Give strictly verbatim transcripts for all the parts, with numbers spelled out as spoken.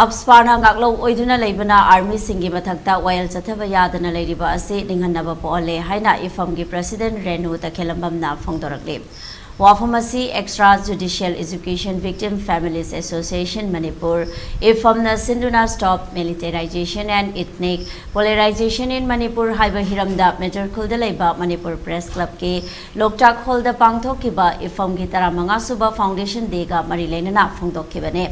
ꯑꯞꯁ꯭ꯄꯥꯅ ꯉꯥꯛꯂꯧ ꯑꯣꯏꯗꯨꯅ ꯂꯩꯕꯅ ꯑꯥꯔꯃꯤꯁꯤꯡꯒꯤ ꯃꯊꯛꯇ ꯋꯥꯌꯦꯜ ꯆꯠꯊꯕ ꯌꯥꯗꯅ ꯂꯩꯔꯤꯕ ꯑꯁꯤ ꯅꯤꯡꯍꯟꯅꯕ ꯄꯣꯛꯍꯜꯂꯦ ꯍꯥꯏꯅ ꯏꯐꯝꯒꯤ ꯄ꯭ꯔꯁꯤꯗꯦꯟ ꯔꯦꯅꯨ ꯇꯈꯦꯂꯝꯕꯝꯅ ꯐꯣꯡꯗꯣꯔꯛꯂꯤ꯫ ꯋꯥꯐꯝ ꯑꯁꯤ Extra Judicial Education Victim Families Association Manipur, ꯏꯐꯝꯅ ꯁꯤꯟꯗꯨꯅ Stop Militarization and Ethnic Polarization in Manipur ꯍꯥꯏꯕ ꯍꯤꯔꯝꯗ ꯃꯦꯇꯔꯈꯨꯜꯗ ꯂꯩꯕ ꯃꯅꯤꯄꯨꯔ ꯄ꯭ꯔꯦꯁ ꯀ꯭ꯂꯕꯀꯤ ꯂꯣꯛꯇꯥꯛ ꯍꯣꯜꯗ ꯄꯥꯡꯊꯣꯛꯈꯤꯕ ꯏꯐꯝꯒꯤ ꯇꯔꯥꯃꯉꯥ ꯁꯨꯕ ꯐꯥꯎꯟꯗꯦꯁꯟ ꯗꯦꯒ ꯃꯔꯤ ꯂꯩꯅꯅ ꯐꯣꯡꯗꯣꯛꯈꯤꯕꯅꯤ꯫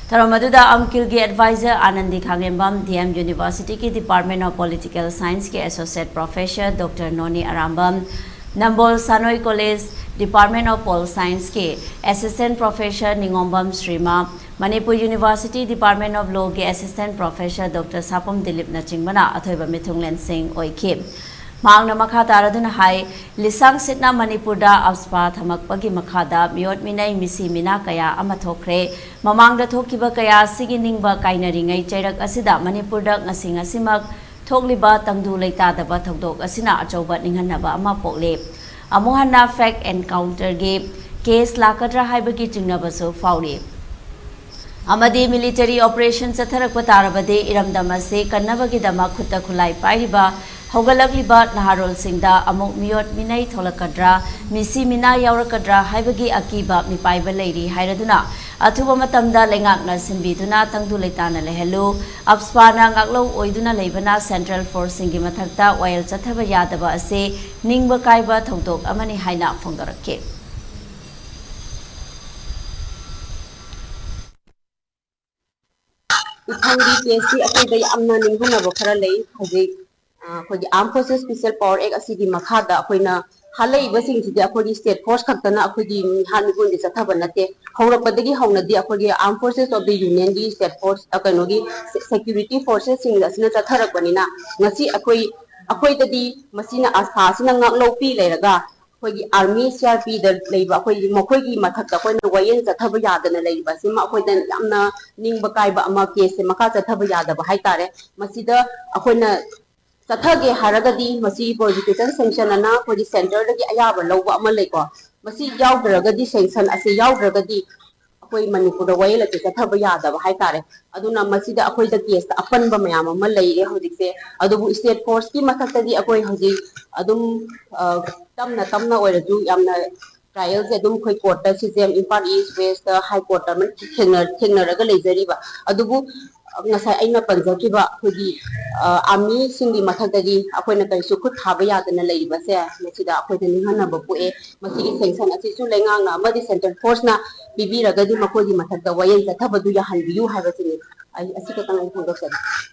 ꯊꯧꯔꯝ ꯑꯗꯨꯗ ꯑꯝꯀꯤꯜꯒꯤ adviser Anandi Khangembam, D M ꯌꯨꯅꯤꯚꯔꯁꯤꯇꯤꯒꯤ ꯗꯤꯄꯥꯔꯠꯃꯦꯟ ꯑꯣꯐ ꯄꯣꯂꯤꯇꯤꯀꯦꯜ ꯁꯥꯏꯟꯁꯀꯤ associate professor doctor Noni Arambam, Nambol Sanoi college department of pol ꯁꯥꯏꯟꯁꯀꯤ assistant professor Ningombam Srima, Manipur university department of ꯂꯣꯒꯤ ꯑꯦꯁꯤꯁꯇꯦꯟ ꯄ꯭ꯔꯣꯐꯦꯁꯔ ꯗꯣꯛꯇꯔ ꯁꯥꯄꯝ ꯗꯤꯂꯤꯞꯅꯆꯤꯡꯕꯅ ꯑꯊꯣꯏꯕ ꯃꯤꯊꯨꯡꯂꯦꯟꯁꯤꯡ ꯑꯣꯏꯈꯤ꯫ ꯃꯍꯥꯛꯅ ꯃꯈꯥ ꯇꯥꯔꯗꯨꯅ ꯍꯥꯏ, ꯂꯤꯁꯥꯡ ꯁꯤꯠꯅ ꯃꯅꯤꯄꯨꯔꯗ ꯑꯞꯁ꯭ꯄꯥ ꯊꯝꯃꯛꯄꯒꯤ ꯃꯈꯥꯗ ꯃꯤꯑꯣꯠ ꯃꯤꯅꯩ, ꯃꯤꯁꯤ ꯃꯤꯅꯥ ꯀꯌꯥ ꯑꯃ ꯊꯣꯛꯈ꯭ꯔꯦ꯫ ꯃꯃꯥꯡꯗ ꯊꯣꯛꯈꯤꯕ ꯀꯌꯥ ꯑꯁꯤꯒꯤ ꯅꯤꯡꯕ ꯀꯥꯏꯅꯔꯤꯉꯩ ꯆꯩꯔꯛ ꯑꯁꯤꯗ ꯃꯅꯤꯄꯨꯔꯗ ꯉꯁꯤ ꯉꯁꯤꯃꯛ ꯊꯣꯛꯂꯤꯕ ꯇꯪꯗꯨ ꯂꯩꯇꯥꯗꯕ ꯊꯧꯗꯣꯛ ꯑꯁꯤꯅ ꯑꯆꯧꯕ ꯅꯤꯡꯍꯟꯅꯕ ꯑꯃ ꯄꯣꯛꯂꯦ꯫ ꯑꯃꯨꯛ ꯍꯟꯅ ꯐꯦꯛ ꯑꯦꯟꯀꯥꯎꯟꯇꯔꯒꯤ ꯀꯦꯁ ꯂꯥꯛꯀꯗ꯭ꯔꯥ ꯍꯥꯏꯕꯒꯤ ꯆꯤꯡꯅꯕꯁꯨ ꯐꯥꯎꯔꯤ꯫ ꯑꯃꯗꯤ ꯃꯤꯂꯤꯇꯔꯤ ꯑꯣꯄꯔꯦꯁꯟ ꯆꯠꯊꯔꯛꯄ ꯇꯥꯔꯕꯗꯤ ꯏꯔꯝꯗꯝ ꯑꯁꯤ ꯀꯟꯅꯕꯒꯤꯗꯃꯛ ꯈꯨꯠꯇ ꯈꯨꯠꯂꯥꯏ ꯄꯥꯏꯔꯤꯕ ꯍꯧꯒꯠꯂꯛꯂꯤꯕ ꯅꯍꯥꯔꯣꯜꯁꯤꯡꯗ ꯑꯃꯨꯛ ꯃꯤꯑꯣꯠ ꯃꯤꯅꯩ ꯊꯣꯛꯂꯛꯀꯗ꯭ꯔꯥ, ꯃꯤꯁꯤ ꯃꯤꯅꯥ ꯌꯥꯎꯔꯛꯀꯗ꯭ꯔꯥ ꯍꯥꯏꯕꯒꯤ ꯑꯀꯤꯕ ꯃꯤꯄꯥꯏꯕ ꯂꯩꯔꯤ ꯍꯥꯏꯔꯗꯨꯅ ꯑꯊꯨꯕ ꯃꯇꯝꯗ ꯂꯩꯉꯥꯛꯅ ꯁꯤꯟꯕꯤꯗꯨꯅ ꯇꯪꯗꯨ ꯂꯩꯇꯥꯅ ꯂꯩꯍꯜꯂꯨ꯫ ꯑꯞꯁ꯭ꯄꯥꯅ ꯉꯥꯛꯂꯧ ꯑꯣꯏꯗꯨꯅ ꯂꯩꯕꯅ ꯁꯦꯟꯇ꯭ꯔꯦꯜ ꯐꯣꯔꯁꯁꯤꯡꯒꯤ ꯃꯊꯛꯇ ꯋꯥꯌꯦꯜ ꯆꯠꯊꯕ ꯌꯥꯗꯕ ꯑꯁꯤ ꯅꯤꯡꯕ ꯀꯥꯏꯕ ꯊꯧꯗꯣꯛ ꯑꯃꯅꯤ ꯍꯥꯏꯅ ꯐꯣꯡꯗꯣꯔꯛꯈꯤ꯫ ꯏꯐꯝꯒꯤ ꯀꯦꯁꯁꯤ ꯑꯩꯈꯣꯏꯗ ꯌꯥꯝꯅ ꯅꯤꯡꯍꯟꯅꯕ ꯈꯔ ꯂꯩ꯫ ꯍꯧꯖꯤꯛ ꯑ, ꯑꯩꯈꯣꯏꯒꯤ Armed Forces Special Power Act ꯑꯁꯤꯒꯤ ꯃꯈꯥꯗ ꯑꯩꯈꯣꯏꯅ ꯍꯥꯠꯂꯛꯏꯕꯁꯤꯡꯁꯤꯗꯤ ꯑꯩꯈꯣꯏꯒꯤ state force ꯈꯛꯇꯅ ꯑꯩꯈꯣꯏꯒꯤ ꯃꯤꯍꯥꯠ ꯃꯤꯄꯨꯟꯁꯦ ꯆꯠꯊꯕ ꯅꯠꯇꯦ꯫ ꯍꯧꯔꯛꯄꯗꯒꯤ ꯍꯧꯅꯗꯤ ꯑꯩꯈꯣꯏꯒꯤ Armed Forces of the Unionꯒꯤ state force, ꯑ, ꯀꯩꯅꯣꯒꯤ security forcesꯁꯤꯡ ꯑꯁꯤꯅ ꯆꯠꯊꯔꯛꯄꯅꯤꯅ ꯉꯁꯤ ꯑꯩꯈꯣꯏ, ꯑꯩꯈꯣꯏꯗꯗꯤ ꯃꯁꯤꯅ, ꯑꯥꯁꯥ ꯑꯁꯤꯅ ꯉꯥꯛꯂꯧ ꯄꯤ ꯂꯩꯔꯒ ꯑꯩꯈꯣꯏꯒꯤ army, CRPꯗ ꯂꯩꯕ ꯑꯩꯈꯣꯏꯒꯤ, ꯃꯈꯣꯏꯒꯤ ꯃꯊꯛꯇ ꯑꯩꯈꯣꯏꯅ ꯋꯥꯌꯦꯜ ꯆꯠꯊꯕ ꯌꯥꯗꯅ ꯂꯩꯔꯤꯕ ꯑꯁꯤꯃ ꯑꯩꯈꯣꯏꯗ ꯌꯥꯝꯅ ꯅꯤꯡꯕ ꯀꯥꯏꯕ ꯑꯃ, caseꯁꯦ ꯃꯈꯥ ꯆꯠꯊꯕ ꯌꯥꯗꯕ ꯍꯥꯏꯇꯥꯔꯦ꯫ ꯃꯁꯤꯗ ꯑꯩꯈꯣꯏꯅ ꯆꯠꯊꯒꯦ ꯍꯥꯏꯔꯒꯗꯤ ꯃꯁꯤ prosecution sanction ꯑꯅ ꯑꯩꯈꯣꯏꯒꯤ centreꯗꯒꯤ ꯑꯌꯥꯕ ꯂꯧꯕ ꯑꯃ ꯂꯩꯀꯣ꯫ ꯃꯁꯤ ꯌꯥꯎꯗ꯭ꯔꯒꯗꯤ, sanction ꯑꯁꯤ ꯌꯥꯎꯗ꯭ꯔꯒꯗꯤ ꯑꯩꯈꯣꯏ ꯃꯅꯤꯄꯨꯔꯗ ꯋꯥꯌꯦꯜ ꯑꯁꯤ ꯆꯠꯊꯕ ꯌꯥꯗꯕ ꯍꯥꯏꯇꯥꯔꯦ꯫ ꯑꯗꯨꯅ ꯃꯁꯤꯗ ꯑꯩꯈꯣꯏꯗ ꯀꯦꯁꯇ ꯑꯄꯟꯕ ꯃꯌꯥꯝ ꯑꯃ ꯂꯩꯔꯦ ꯍꯧꯖꯤꯛꯁꯦ꯫ ꯑꯗꯨꯕꯨ ꯁ꯭ꯇꯦꯠ ꯐꯣꯔꯁꯀꯤ ꯃꯊꯛꯇꯗꯤ ꯑꯩꯈꯣꯏ ꯍꯧꯖꯤꯛ ꯑꯗꯨꯝ ꯇꯞꯅ ꯇꯞꯅ ꯑꯣꯏꯔꯁꯨ ꯌꯥꯝꯅ ꯇ꯭ꯔꯥꯏꯌꯦꯜꯁꯦ ꯑꯗꯨꯝ ꯑꯩꯈꯣꯏ ꯀꯣꯔꯠꯇ, ꯁꯤ ꯖꯤ ꯑꯦꯝ ꯏꯝꯐꯥꯜ ꯏꯁ ꯋꯦꯁꯇ ꯍꯥꯏ ꯀꯣꯔꯠꯇ ꯑꯃ ꯊꯦꯡꯅꯔꯒ ꯂꯩꯖꯔꯤꯕ꯫ ꯑꯗꯨꯕꯨ ꯉꯁꯥꯏ ꯑꯩꯅ ꯄꯟꯖꯈꯤꯕ ꯑꯩꯈꯣꯏꯒꯤ ꯑꯥꯔꯃꯤꯁꯤꯡꯒꯤ ꯃꯊꯛꯇꯗꯤ ꯑꯩꯈꯣꯏꯅ ꯀꯔꯤꯁꯨ ꯈꯨꯠ ꯊꯥꯕ ꯌꯥꯗꯅ ꯂꯩꯔꯤꯕꯁꯦ ꯃꯁꯤꯗ ꯑꯩꯈꯣꯏꯗ ꯅꯤꯡꯍꯟꯅꯕ ꯄꯣꯛꯑꯦ꯫ ꯃꯁꯤꯒꯤ ꯁꯦꯡꯁꯟ ꯑꯁꯤꯁꯨ ꯂꯩꯉꯥꯛꯅ ꯑꯃꯗꯤ ꯁꯦꯟꯇ꯭ꯔꯦꯜ ꯐꯣꯔꯁꯅ ꯄꯤꯕꯤꯔꯒꯗꯤ ꯃꯈꯣꯏꯒꯤ ꯃꯊꯛꯇ ꯋꯥꯌꯦꯜ ꯆꯠꯊꯕꯗꯨ ꯌꯥꯍꯟꯕꯤꯌꯨ ꯍꯥꯏꯕꯁꯤꯅꯤ꯫ ꯑꯩ ꯑꯁꯤ ꯈꯛꯇꯪ ꯑꯩ ꯐꯣꯡꯗꯣꯛꯆꯔꯤ꯫